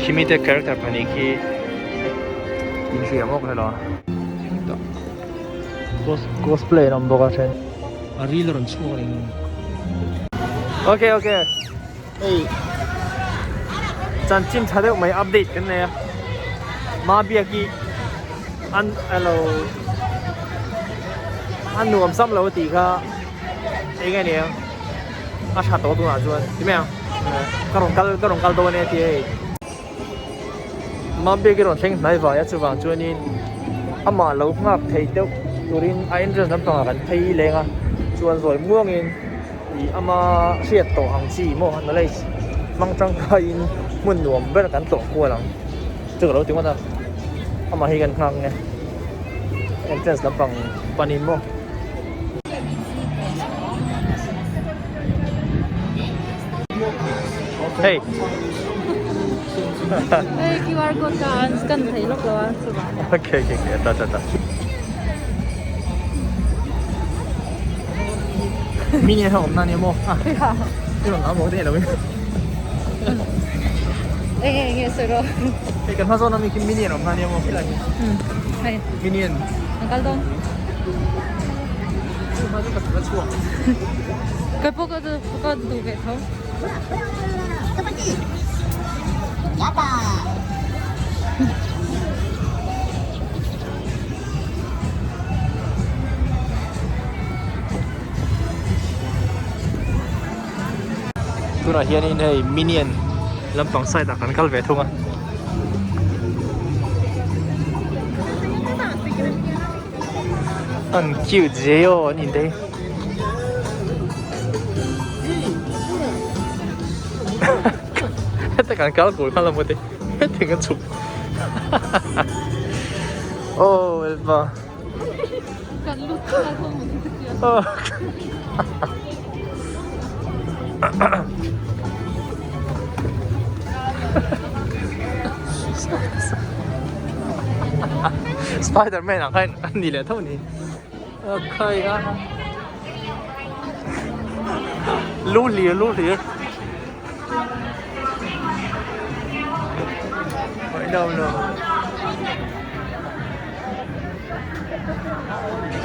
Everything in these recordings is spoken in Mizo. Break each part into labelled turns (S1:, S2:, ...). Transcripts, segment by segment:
S1: Khimi te character pahnih khi inhria mawk hlel a. Cosplay an awm bawk a then. A ril a rawn chhuak a ni. Ok ok hei chanchin tha deuh mai update kan nei a Mabiaki an alo a nuam sam lo a tih kha eng nge nia a tha tawh tunah chuan ti mai ang ka rawn kal ka rawn kal dawn e a ti hei Mabiaki rawn thleng hnai vai a chuvang chuanin amah lo nghak thei deuh turin a entrance lampangah kan phei leng a chuan zawi muangin ih ama hriat tawh ang chi maw knowledge hmang tangkaiin hmun nuam ber kan tlawh kual ang chu ka lo ti ngawt a amah hi kan nghak nge entrance lampang panin maw. Hey.
S2: Hey, QR code ka an scan thei lawk lo a chuvang.
S1: Okay, okay, okay. Ta ta ta. Mini ho om na ni mo. Ah. Ni ron lam mo te lo.
S2: Eng eng nge soi ro.
S1: Hey, kan hma zawn ami khi minion om na ni mo.
S2: Hei.
S1: Minion.
S2: An kal dawn. Ka pawh ka ka duh ve tho.
S1: Tunah hianin hei minion lampang side ah kan kal ve thung a. An cute zia aw an in te hi. Heta kan kal kul kha la maw te heti kan chhuk oh elpa.
S2: Kan lut kha khaw maw te
S1: Oh. Spiderman ang khain an ni leh tho ni. Khai a. Lu hlir lu hlir. No no.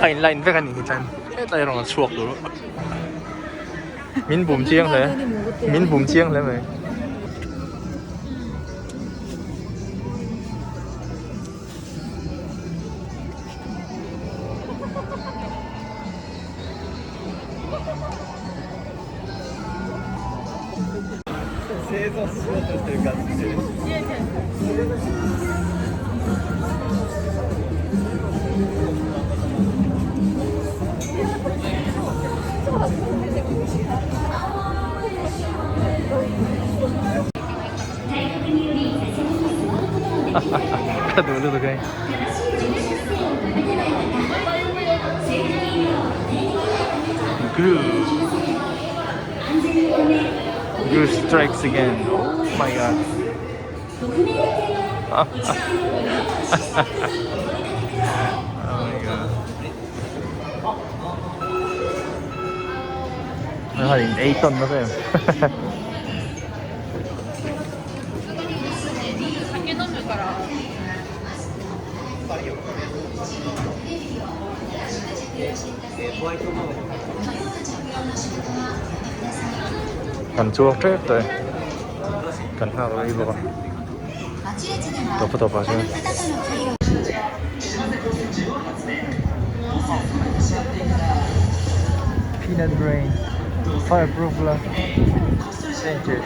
S1: A in line vek a ni hi chuan hetlai rawn chhuak tur min bum chiang hle min bum chiang hle mai. Ka duh lutuk hei. Gru. Gru strikes again. Oh my god. Oh my god. A in ei tawn nasa em. Kan chuak tep tawh e kan nghak rei bawk a tawp a tawp ah chuan. Peanut brain fireproof la danger.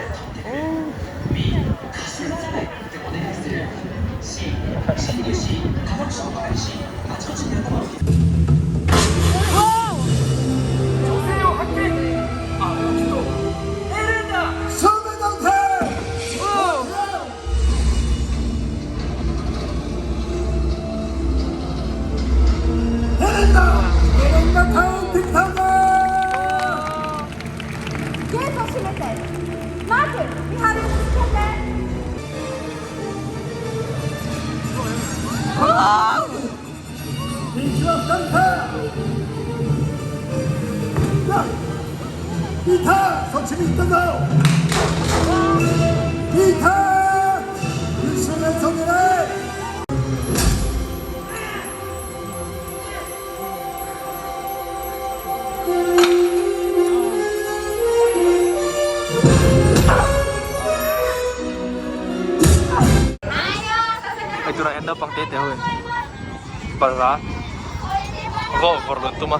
S1: Hei tunah hian naupang te te ho in balhla vawh vawrh rawn tum a,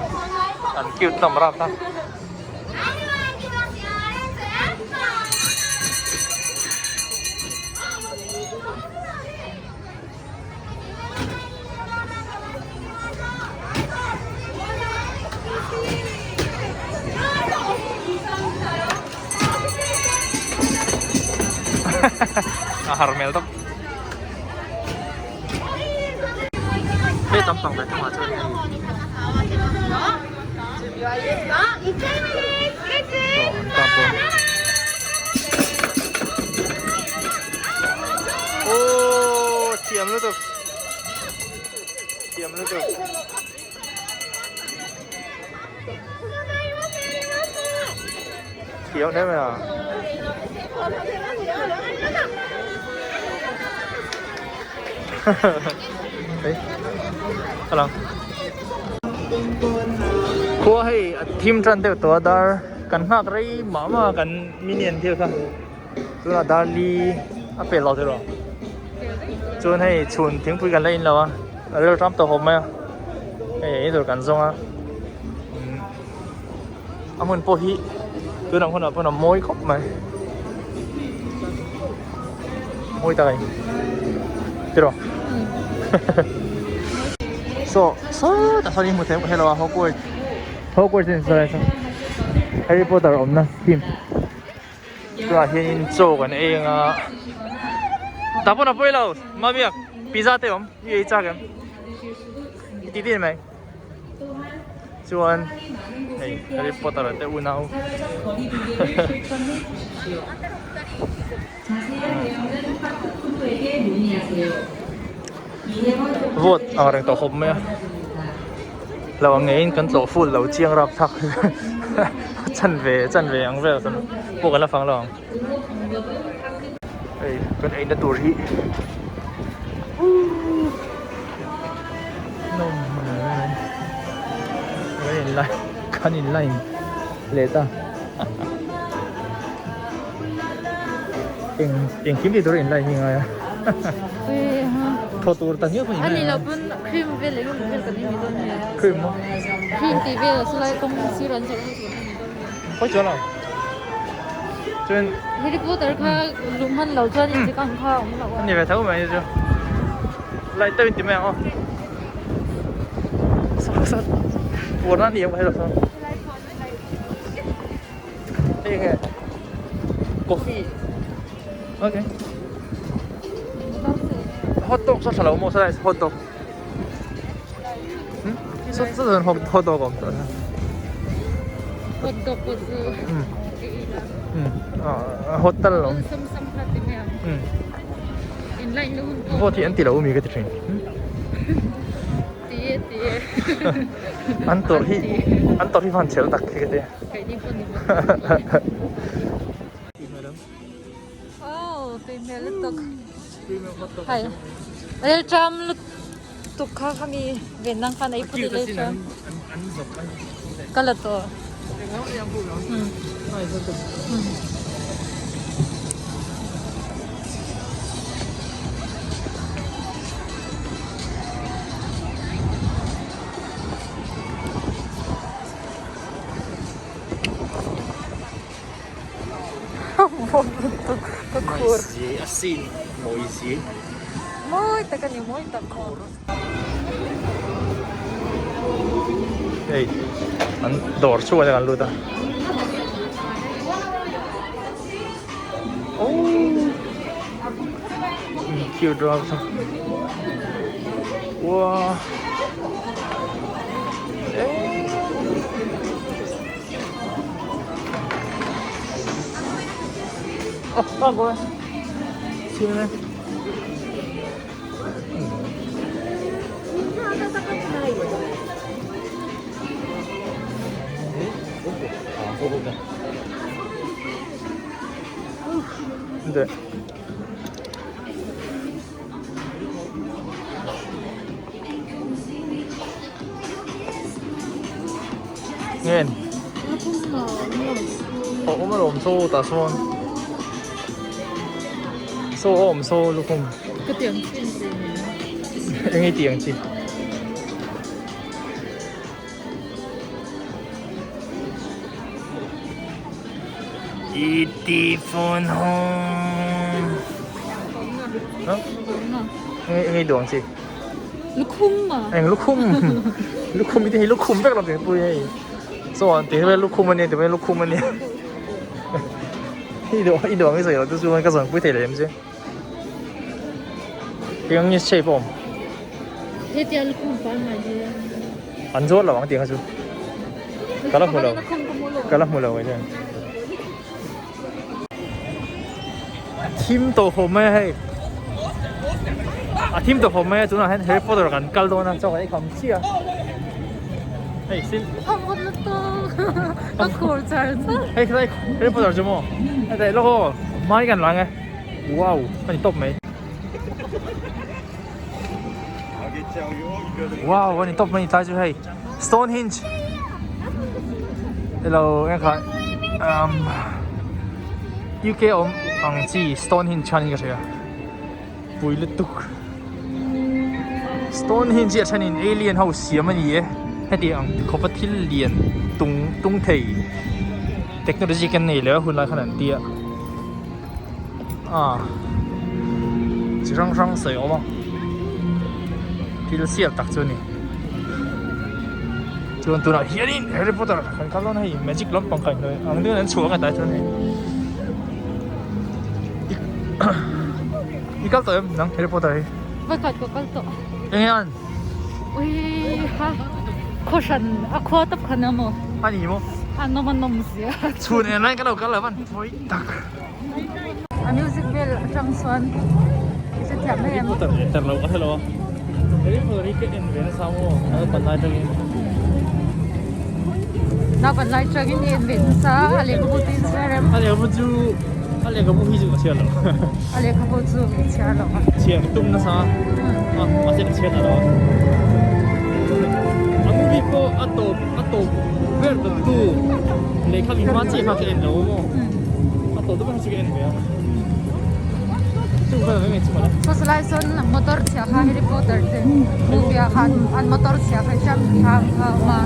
S1: an cute hlawm rap a. A har hmel tawp. Hei tam pang ve thung ah chuan hei. Aw an kap dawn. Aww thiam lutuk. Thiam lutuk. Thiam hle mai a. Ei hello. Khua hei a thim tan deuh tawh a dar kan nghak rei mah mah a kan minion thil kha tunah dar li a pel lo thei rawh chuan hei chhun thingpui kan la in lo a a rel ram tawh hawp mai a hei ei tur kan zawng a a hmun pawh hi tunah hunah pawn a mawi khawp mai mawi tak a ni tiraw saw sawtah sawn i hmu thei hello a Hogwarts Hogwarts a ni saw lai saw Harry Potter awmna theme tunah hianin chaw kan ei anga tah pawn a pawi lo mamiak pizza te awm i ei chak em i ti ti mai. Chuan hei Harry Potter te unau Vote ang reng tawh khawp mai a lo ang ngeiin kan tlawh full lo chiang rap thlak chanve chanve ang vel kan pawh kan la fang lo ang hei kan eina tur hi. Kan in line leh ta eng engkim tih tur in line hi ngai a thaw tur ta ngiau pawh in
S2: ani lo pawn cream vel eng emaw vel kan ei mai dawn nge
S1: cream maw
S2: cream tih vel a sawlai kawng sir an zawrh ho chu kan ei mai dawn nge
S1: pawi chuan lo chuan
S2: Harry Potter kha lung hman lo chuan in chi kang kha a awm lo a
S1: ani ve tho mai chu Light deuh in ti mai ang aw. Saw saw puan a ni ang hei saw. Hei nge coffee. Okay. Hot dog saw tha lo maw saw hot dog. Hmm? Saw saw hot hot dog awm tawh.
S2: Hot dog pawh chu.
S1: Hmm. Hmm. Ah hot tal lo.
S2: Sam sam kha ti mai ang.
S1: Hmm.
S2: Inlaih na hun pawh
S1: Vote hi an ti lo mi ka ti thin.
S2: Ti e ti e.
S1: An tawrh hi an tawrh hi van chhel tak khi ka ti.
S2: Keini pawh ni Oh, tui hmel lutuk. Hai. Rel tram lutuk kha khami ven nang khan ei phut i rel tram. Ka la tawh. Ka khur. Mawi tak a ni, mawi tak.
S1: Hei an dawr chhuah te kan lut a oh cute rap wow oh oh boy see you man. 근데 Ngen Ờ, ôm lồm xô ta xuân Xô ôm xô luôn không
S2: Ka tiang chin ve nen.
S1: Eng i tih ang chi? I ti phone home. Huh? Eng i duh ang chi?
S2: Lukhum a.
S1: Eng lukhum. Lukhum i ti hei lukhum vek lo ti pui hei. Chuan ti hei lukhum ania ti mai lukhum ania. I duh i duh ang i sawi lo chu chuan ka zawn pui thei lem che. Eng nge shape a awm?
S2: Hetia lukhum pangngai hi.
S1: An zuar lo ang tih kha chu. Ka la hmu lo. Ka la hmu lo kei chuan. Thim tawh khawp mai a hei. A thim tawh khawp mai a tunah hian Harry Potter kan kal dawn a chaw kan ei kham chiah a. Hei sil.
S2: Ka khur char char.
S1: Hei khlai Harry Potter chu maw? Hei daih lawk aw. Hmai kan lang e. Wow, a ni tawp mai. Wow, a ni tawp mai tlai chu hei. Stonehenge. Hello, eng kha. Um, UK awm ang chi Stonehenge khan in ka hria. Pui lutuk. Stonehenge hi a thenin alien ho siam a ni e. Heti ang khawpa thil lian tung tung thei technology kan nei leh a hun lai khan an tia. Ah chi hrang hrang sawi a awm a thil sial tak chu a ni chuan tunah hianin Harry Potter kan kal dawn a hei magic lampang kha inhnawih ang deuhin an chhuah ang hetah chuan hei i kal tawh em nang Harry Potter hi
S2: Vawikhat ka kal tawh
S1: eng nge an
S2: Ui ha khaw hran a khua tawp khan a maw
S1: a ni maw
S2: a nawm a nawm zia
S1: chhun en lai ka lo kal lo van pawi tak
S2: A music vel atang chuan i hre thiam mai em?
S1: Harry Potter leh ter lo ka hre lo a. Harry Potter hi ka en ve nasa maw naupan lai atangin.
S2: Naupan lai atangin i en ve nasa a lehkhabu chu i chhiar em?
S1: A lehkhabu chu a lehkhabu hi chu ka chhiar lo.
S2: A lehkhabu chu i chhiar lo a.
S1: Chhiar ka tum nasa a mahse ka chhiar ta lo a. A movie pawh a tawp A tawp ber ta tu lehkha min hma chiah kha ka en lo maw a tawp deuh kha chu ka en ve a chung vel mai chu mawle.
S2: Saw salai sawn motor chhia kha Harry Potter te movie ah khan an motor chhia kha jump kha a awm a.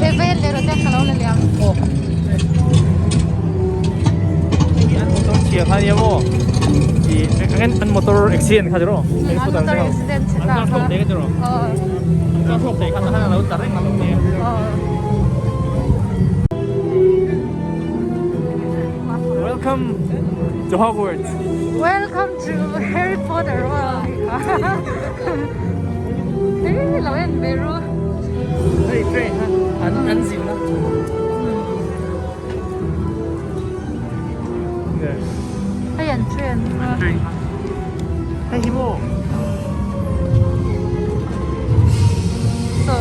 S2: He vel leh rawh te ka lo la liam.
S1: Hei an motor chhia kha nia maw i an motor accident kha tiraw
S2: an motor accident chhe ta kha
S1: an kar thlawk te kha khan a lo tla reng a lo nia Welcome to Hogwarts.
S2: Welcome to Harry Potter world. Hei lo en ve ru.
S1: Hei train ha an an zin na.
S2: Hei an train ha.
S1: Train ha. Hei hi maw.
S2: So.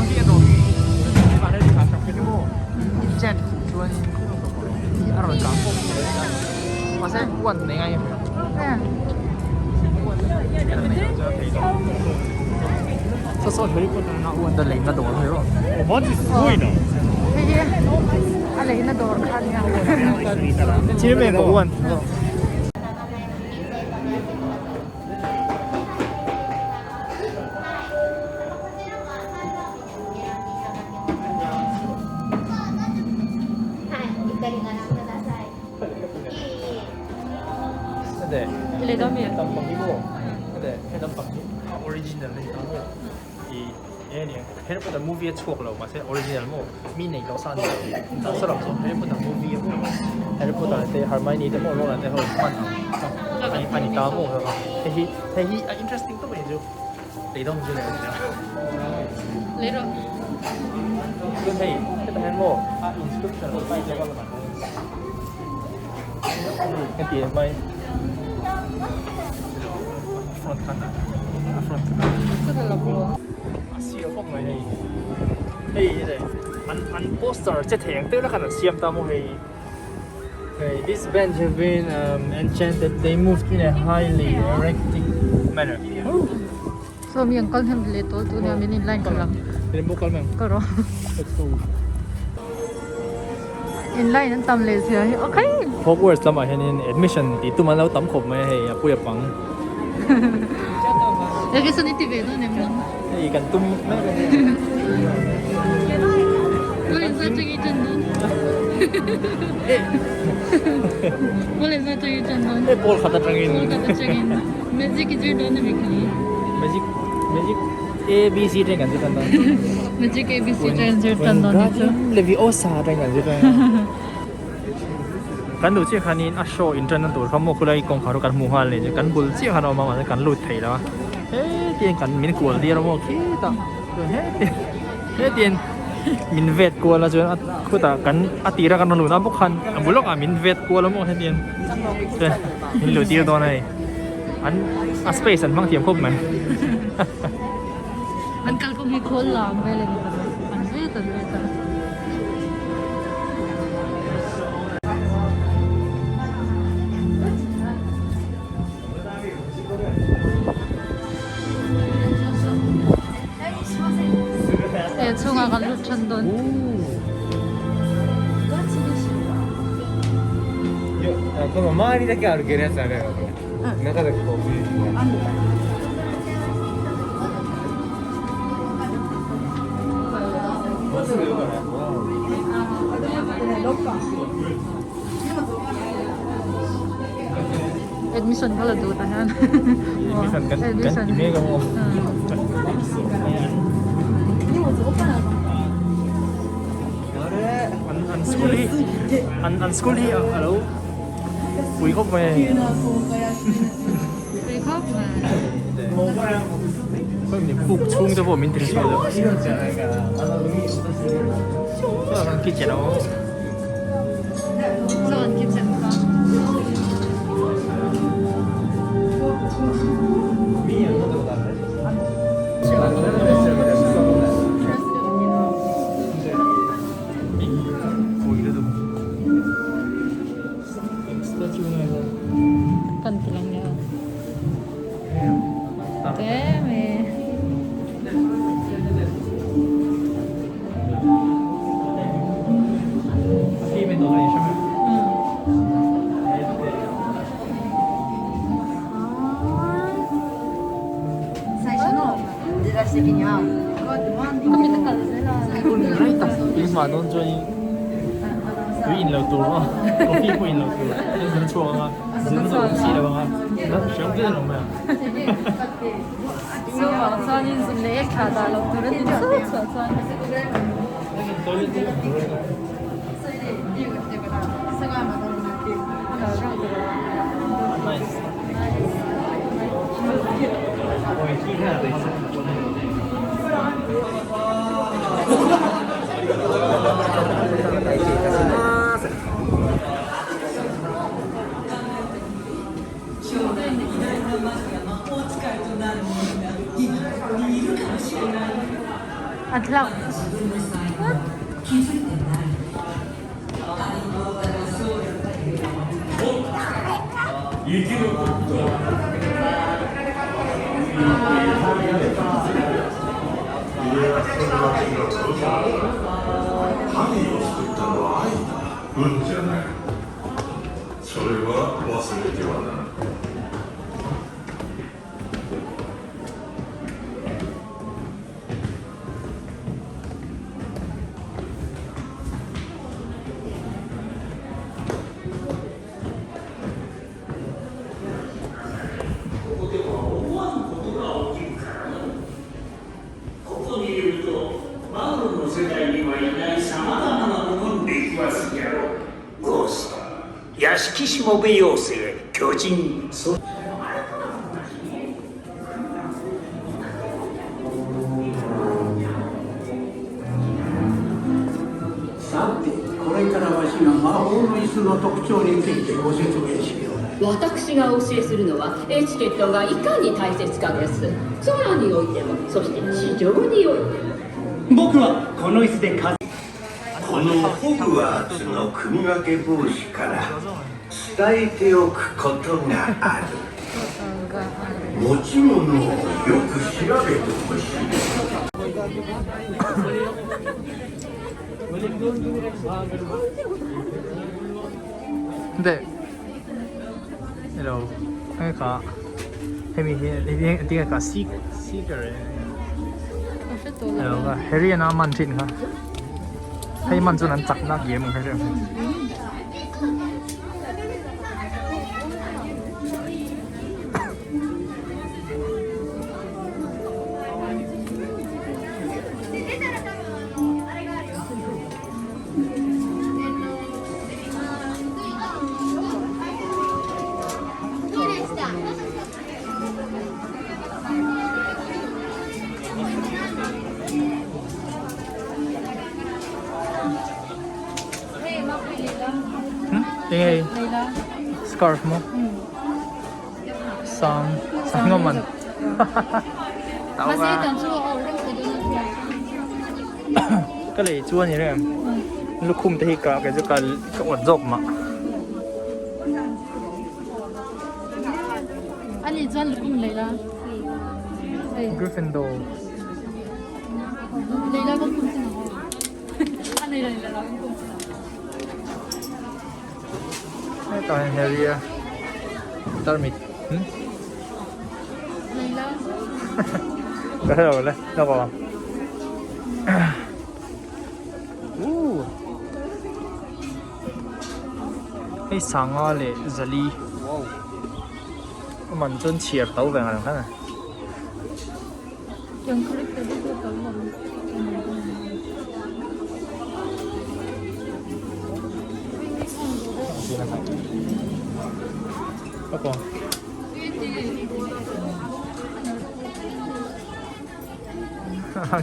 S1: Chen chuan a rawn kang pawp mai a mahse huan nei ngai saw saw Harry Potter na huan ta leina dawr hi rawh
S2: Hei hi a leina dawr kha nia.
S1: Thil men pawh huan. Original ni ta maw i eng nia Harry Potter movie a chhuak lo mahse original maw mi nei tawh sa a ni lo saw lam saw Harry Potter movie a maw Harry Potter te Hermione te maw Ron te ho hman ang a ni ta maw hei hi hei hi a interesting tawp a ni chu. Lei dawng chu lei a
S2: Lei rawh.
S1: Chuan hei hetah hian maw a inscription a awm ziak a heti em mai a front khan a front khan a sir bawk mai hei hei hei an an poster che thei ang deuh khan an siam ta maw hei Okay, this bench have been um, enchanted. They moved in a highly erratic manner.
S2: Saw mi an kal hnem leh tawh tun nia min in line khalh ang. Kal rawh. In line an tam leh zia hi okay.
S1: Hogwarts lamah hianin admission tih tum an lo tam khawp mai a hei a pui a pang.
S2: Admission i ti ve dawn em nang?
S1: Hei kan tum mek a ni. Hei pawl khat atangin.
S2: Magic i zir dawn a mi kha.
S1: Magic magic A B C te kan zir tan dawn.
S2: Magic A B C te kan zir tan dawn ni chu.
S1: Leviosa te kan zir tan. Kan duh chiah khanin a show in tan na tur kha maw khulai kawngkhar chu kan hmu nghal a ni chu kan bul chiah khan a awm a mahse kan lut thei lo a hetiang kan min kual tir a maw khitah chuan hetiang hetiang min vet kual a chuan a khutah kan a tira kan rawn luhna bawk khan a bul lawkah min vet kual a maw hetiang chuan min luh tir dawn a ni an a space an hmang thiam khawp mai.
S2: An kalkawng hi khawl lam vel a ni ta mai an vet an vet a. He chhungah kan lut than dawn. Admission ka la duh ta hian.
S1: Admission kan kan ti mek a maw. An an school hi an an school hi a lo pui khawp mai.
S2: Pui khawp mai.
S1: Puk chhung te pawh min ti hre chhuak deuh. Kitchen a awm.
S2: Chuan kitchen kha. Kan ti lang nia. Te me.
S1: Keimah dawn chuanin tui in lo tur maw coffee pawh in lo tur a zun chhuak ang a zun a awm si lo ang a hreawm zet an awm mai ang.
S2: Chuvang chuanin zun leh ek thla dah loh tur a ni chauh chauh chuan. A tlak
S3: 私がお教えするのはエチケットがいかに大切かです空においてもそして地上においても
S4: 僕はこの椅子で風
S5: このホグワーツの組み分け帽子から伝えておくことがある。持ち物をよく調べてほしい。
S1: Hindi. Hello. Ano ka? Hemi hi tinga ka seeker. Hello ka. Harry ana man thin kha. Hei man chu an chak na game kha rem. Hmm? Tinga hei scarf mo. Sang sang nga man. Tao ka. Ka lei chu ani rem. Lukhum te hi ka ka chu ka ka awt zawk mah.
S2: Ani chuan lukhum lei la.
S1: Gryffindor.
S2: Lei la kan kum chin ang aw. A nei la nei la kan kum chin ang.
S1: Hetah hian Harry a tarmit hmm
S2: Lei la.
S1: Ka hre lo le lawk ang. Ooh Hei sanga leh zali wow a man chuan chhiar to ve ang khan a.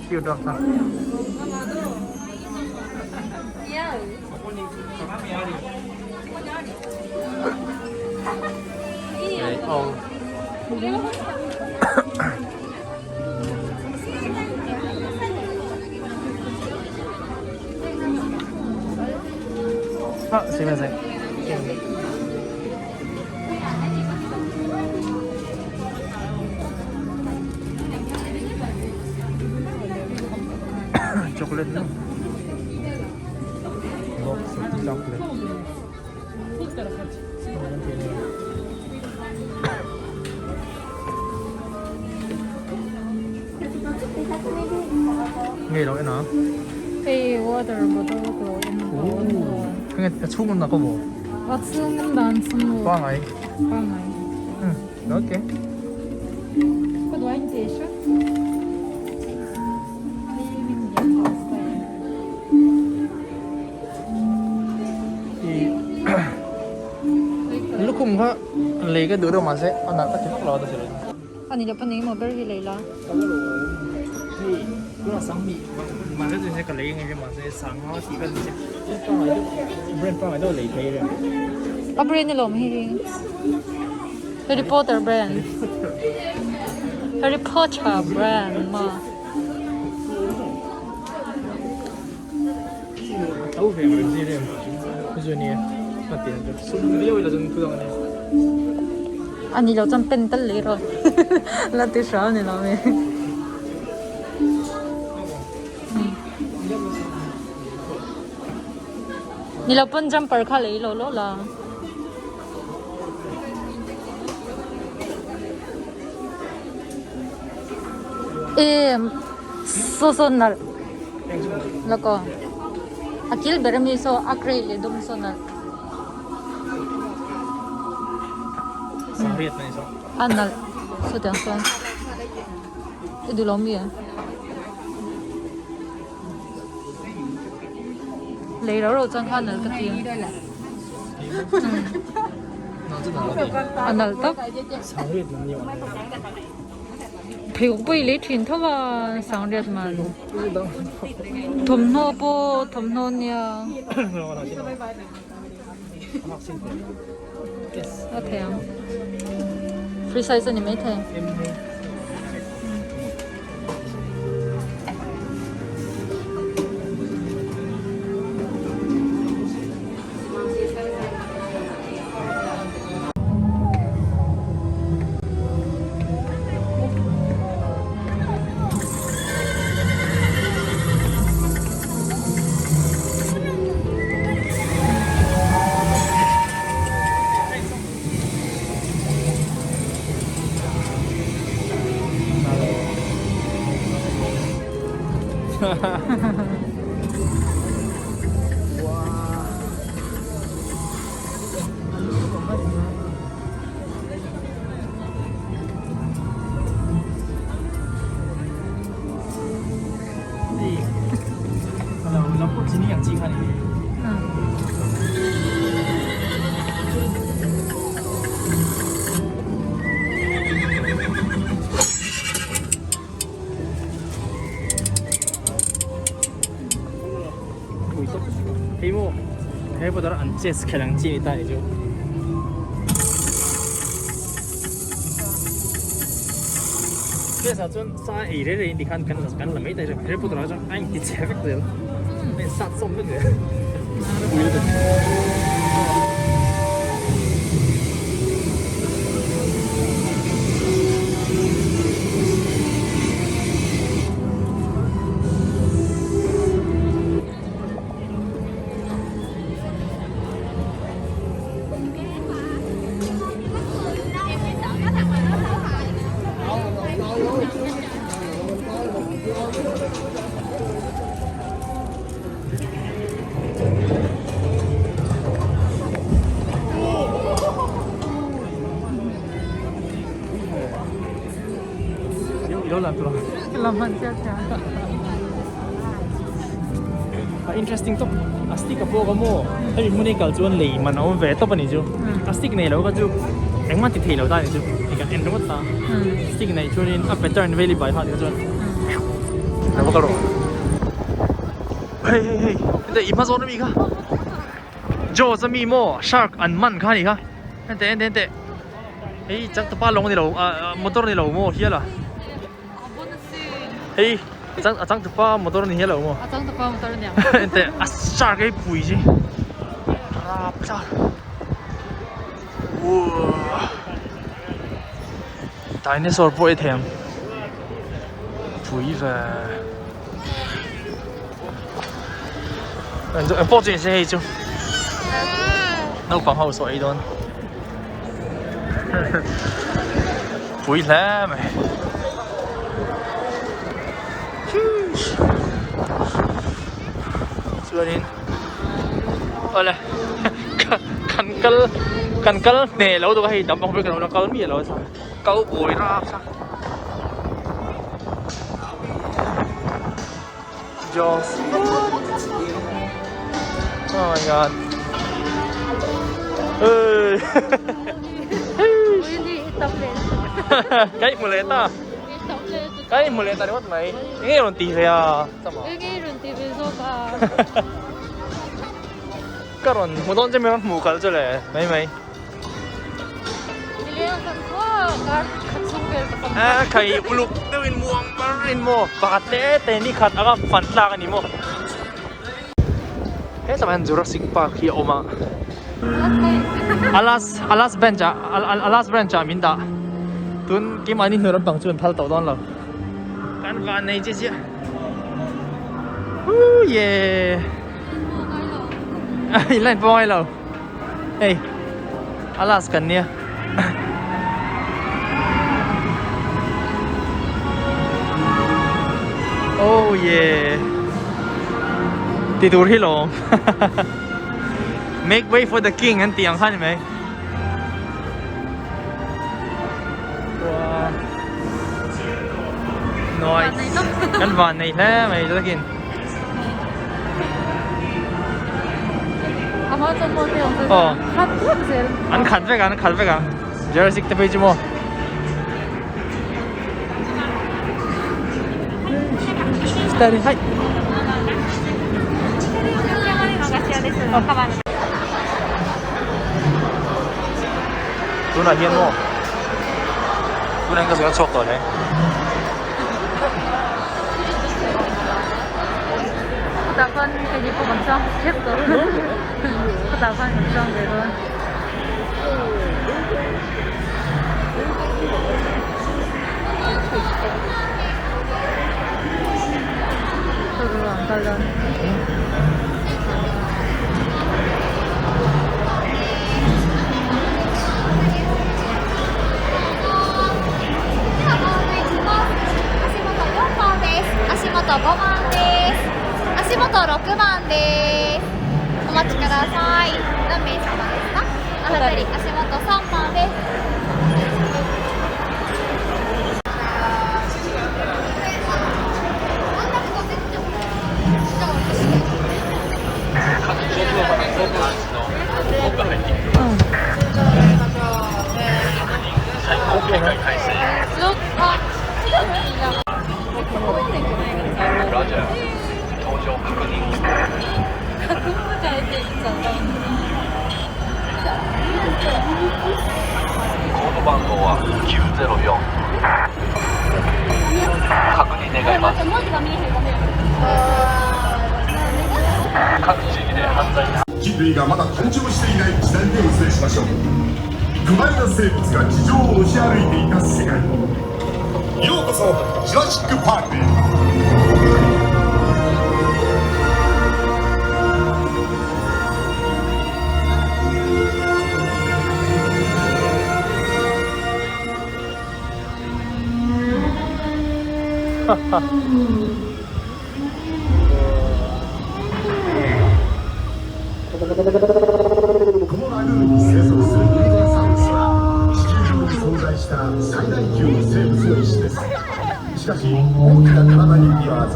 S1: Cute dog ha. Oh. Ah, すいません。Chocolate no. Box of chocolate. Ngei lo en a.
S2: Hei water bottle ka lo en a.
S1: Nge a chhung na ka maw?
S2: A chhung dan chhung maw?
S1: Pangai.
S2: Pangai.
S1: Okay.
S2: Ka duai in te hre.
S1: Lukhum kha lei ka duh deuh mahse a nalh ka ti vak lo a ta si lo.
S2: Ani lo pahnih emaw ber hi lei la.
S1: Ka la lo hei tunah sanghnih mahse chu ka lei nge mahse sangha tih vel ni che pangai deuh brand pangai deuh lei phei reng.
S2: A brand alawm hei hi Harry Potter brand Harry Potter brand ma.
S1: To ve ang reng zir em chu nia a ti ang sum viau ila chuan thu dang ania.
S2: Ani lo chuan pen tal leh rawh la ti hram ni lo mi. Ni lo pawn jumper kha lei lo lo la. Em saw saw nalh lawk aw a kil ber ami saw a grey leh dum saw nalh a nalh sawtiang sawn i duh lo mi a lei rau rau chuan kha a nalh ka ti a nalh tak. Pheikhawk pawh i lei thin tho a sangriat man thawmhnaw pawh thawmhnaw nia a thei ang free size a ni maithei.
S1: Hei maw Harry Potter an chess khelh ang chi a ni ta nih chu. Chess ah chuan sa ei rei rei in tikhan kan kan la mai ta Harry Potter ah chuan a inti chhe vek zel a insat sawm vek zel. A interesting tawp a stick a pawh ka maw hemi hmun hi kal chuan lei man a awm ve tawp a ni chu a stick nei lo kha chu engmah ti thei lo ta a ni chu hei kan en ringawt ta stick nei chuanin a pattern vel hi by heart kha chuan a va kal rawh hei hei hei heta i hma zawn ami kha Jaws ami maw shark an man kha a ni kha henteh henteh henteh hei changtupa lawng a ni lo ah motor a ni lo maw hial a. Hei a changtupa motor a ni hial lo maw?
S2: A changtupa motor a ni ang.
S1: Enteh a shark hi pui chi rap tlat. Uaa dinosaur pawh i thei ang pui ve. Eng pawh chu ni se hei chu naupang ho saw ei dawn. Pui hle mai. Chuanin awle kan kal kan kal hneh lo deuh a hei dam ang vek lo la kal miah lo a cowboy rap kha Jaws oh my god ơi cái mùa lệ ta cái mùa lệ ta đi mất mày nghe rồi tì về à cái rồi một đón chơi mấy mù cả rồi lệ mấy mấy A khai uluk deuhin muang marin maw pakhat te te ni khat anga fan tlak a ni maw hetlaiah hian Jurassic Park hi a awm a a last a last bench ah a last branch ah min dah tun keimahni hnu lampang chu an phal tawh dawn lo kan van nei chiah chiah huu ye in line pawh a ngai lo. Hei a last kan nia. Oh yeah. Ti tur hi lawm. Make way for the king an ti ang kha ni mai. Wow. Nice. Kan van nei hle mai takin. Aw an khat vek a an khat vek a Jurassic te phei chu maw Steady hai Tunah hian maw tunah hian ka zawn a chhuak tawh hle.
S2: Khutah khan hei hi pawh kan chuang hrep tawh khutah khan kan chuang ve dawn. Thawk kal dawn.
S6: 足元6番ですお待ちください何名様ですかお二人足元3番です
S7: 人類がまだ誕生していない時代でお伝えしましょう巨大な生物が地上を押し歩いていた世界ようこそジュラシック・パークへこのラグーンに生息するユーザーサウルスは地球上に存在した最大級の生物の一種ですしかし大きな体に似合わず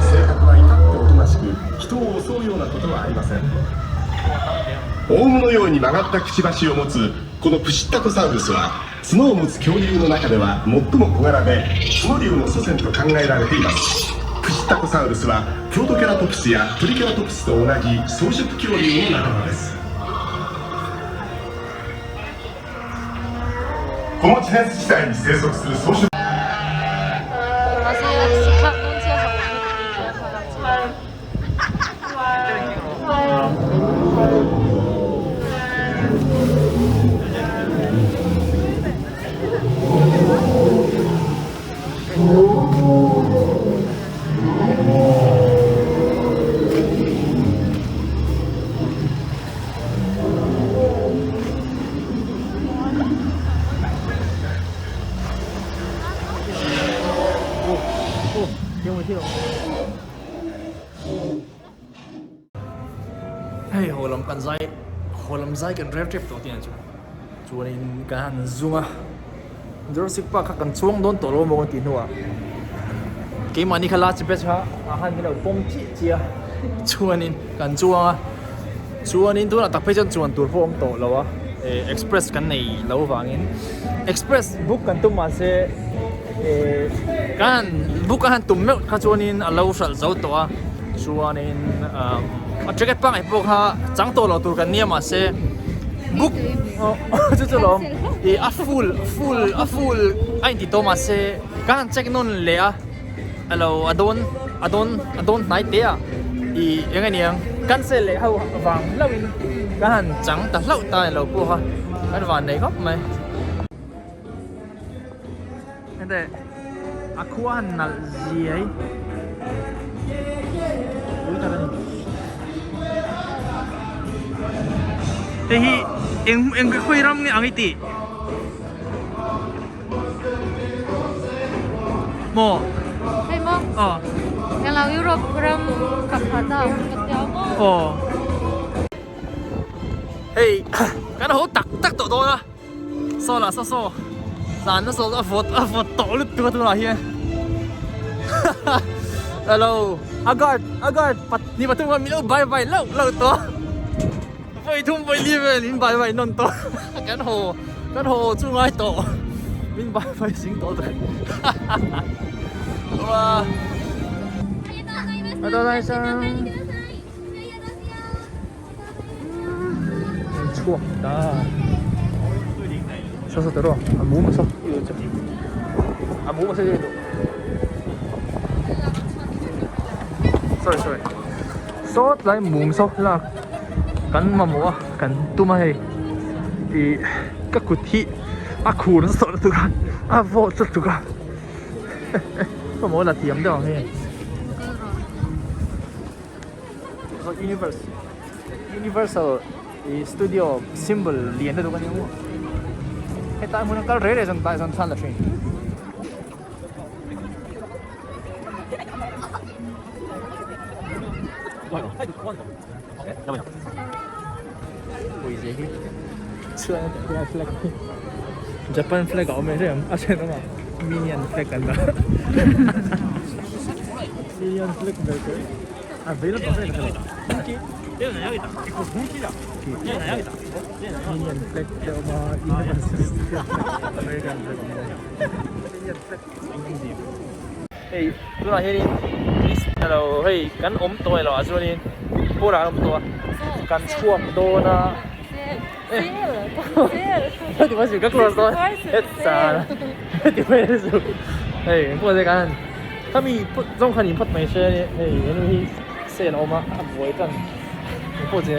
S7: 性格は至っておとなしく人を襲うようなことはありませんオウムのように曲がったくちばしを持つこのプシッタコサウルスは角を持つ恐竜の中では最も小柄で角竜の祖先と考えられていますプシッタコサウルスはプロトケラトプスやトリケラトプスと同じ草食恐竜の仲間ですこの地熱地帯に生息する草食
S1: Hei haw lam kan zai haw lam zai kan rel tep tawh tih ang chu chuanin kan han zum a Jurassic Park kha kan chuang dawn tawh lo maw tih hnuah keimahni kha last batch kha a han min lo pawm chiah chiah a chuanin kan chuang a chuanin tunah tak phei chuan chuan tur pawh a awm tawh lo a eh express kan nei lo vangin express book kan tum mahse eh kan han book a han tum meuh kha chuanin a lo hralh zo tawh a chuanin umm a ticket pangngai pawh kha chang tawh lo tur kan nia mahse book chu chu lawm ih a full full a full a inti tawh mahse kan han check nawn leh a alo a dawn a dawn a dawn hnai teh a ih eng aniang cancel leh ho vang hlauh in kan han chang ta hlauh ta alo pawh kha kan van nei khawp mai. Hete a khua han nalh ziai pui tak a ni. Hei hi eng eng khawi ram nge ang i tih? Maw?
S2: Hei maw?
S1: Aw.
S2: Englo Europe ram ka pha ta ang ka tia maw?
S1: Aw. Hei kan haw tak tak tawh dawn a. Saw lah saw saw zan na saw a vawt a vawt tawh lutuk a tunah hian hello a guard a guard pat ni pathum khan min lo bai bai lauh lauh tawh vawi thum vawi li vel min bai bai nawn tawh kan haw kan haw chu ngai tawh min bai bai zing tawh lutuk ua chhuak ta saw saw tawh a mum saw a mum saw duh sorry sorry saw tlai mum saw lak kan mamawh a kan tum a hei ih ka kut hi a khur nasa tawh lutuk a a vawt lutuk a mamawh la thiam deuh ang hei. Universe Universal Studio symbol lian lutuk a ni ang hetlai hmun a kal rei rei chuan tah chuan la thin. Pawizia hi chhuan a tih flag hi Japan flag a awm e hrem a then awm a Minion flag an dah Minion flag ber kher a vei lampang vel ka hrelo Minion flag te a awm a Universe American flag a awm bawk Minion flag Hei tunah hianin list alo hei kan awm tawh elo ah chuanin pawnah kan awm tawh a kan chhuak dawn a heti mai chu ka close dawn hetah heti mai chu hei engpawh se kan khami zawng khan in phawt mai se hei henu hi sale a awm a a buai tan engpawh che.